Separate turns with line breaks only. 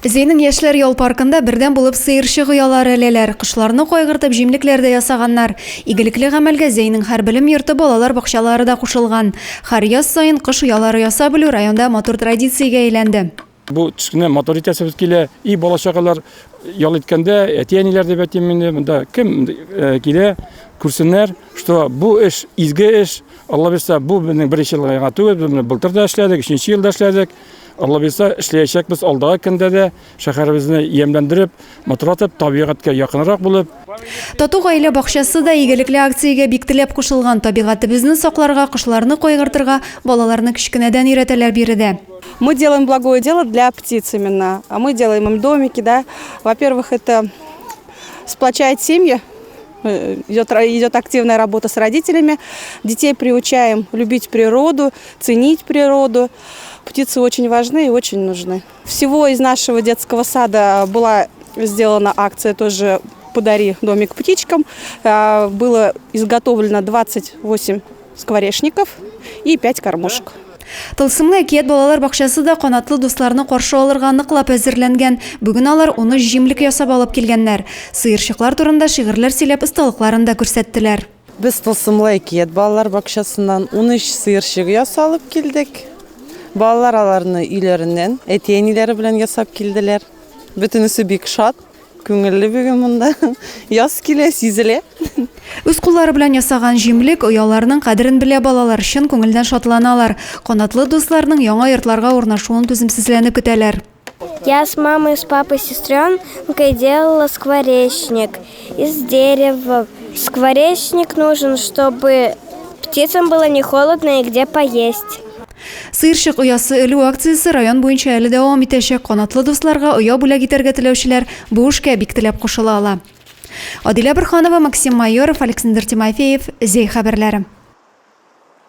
Зәйнең Яшьләр ял паркында бердәм булып сыерчык оялары эләләр. Кошларны кайгыртып, җимлекләр дә ясаганнар. Игелекле гамәлгә Зәйнең һәр белем йорты, балалар бакчалары да кушылган. Һәр яз саен кош оялары ясап элү районда матур традициягә әйләнде.
Бу төшкене матур итәсебез килә. И бала-чагалар ял иткәндә, әти-әниләр дип әйтим инде, монда кем килә, күрсеннәр, что бу эш изге эш. Алла бирсә, бу безнең беренче ел гына түгел, без моны былтыр да эшләдек, өченче елда эшләдек. Алла бирсә, эшләячәкбез алдагы көндә дә, шәһәребезне ямьләндереп, матурлатып, табигатькә якынрак булып.
Тату гаилә бакчасы да игелекле акциягә бик теләп кушылган. Табигатебезне сакларга, кошларны кайгыртырга балаларны кечкенәдән өйрәтәләр биредә.
Мы делаем благое дело для птиц именно. Мы делаем им домики, да. Во-первых, это сплочает семьи. Идет, идет активная работа с родителями. Детей приучаем любить природу, ценить природу. Птицы очень важны и очень нужны. Всего из нашего детского сада была сделана акция тоже «Подари домик птичкам». Было изготовлено 28 скворечников и 5 кормушек.
Тылсымлы әкият балалар бакчасы да канатлы дусларны каршы алырга ныклап әзерләнгән. Бүген алар 13 җимлек ясап алып килгәннәр. Сыерчыклар турында шигырьләр сөйләп осталыкларын да күрсәттеләр.
Без Тылсымлы әкият балалар бакчасыннан 13 сыерчык ясалып килдек. Балалар аларны өйләреннән, әти-әниләре белән ясап килделәр. Бөтенесе бик шат. Күңелле бүген монда. Яз килә, сизелә.
Үз куллары белән ясаган җимлек, ояларның кадерен белә балалар, чын күңелдән шатланалар. Канатлы дусларның яңа йортларга урнашуын түземсезләнеп көтәләр.
Я с мамой, с папой, сестренкой делала скворечник из дерева. Скворечник нужен, чтобы птицам было не холодно и где поесть.
Сыерчык оясы элү акциясе район буенча әле дәвам итәчәк. Канатлы дусларга оя бүләк итәргә теләүчеләр бу эшкә бик теләп кушыла ала. Адилә Борһанова, Максим Майоров, Александр Тимофеев, Зәй хәбәрләре.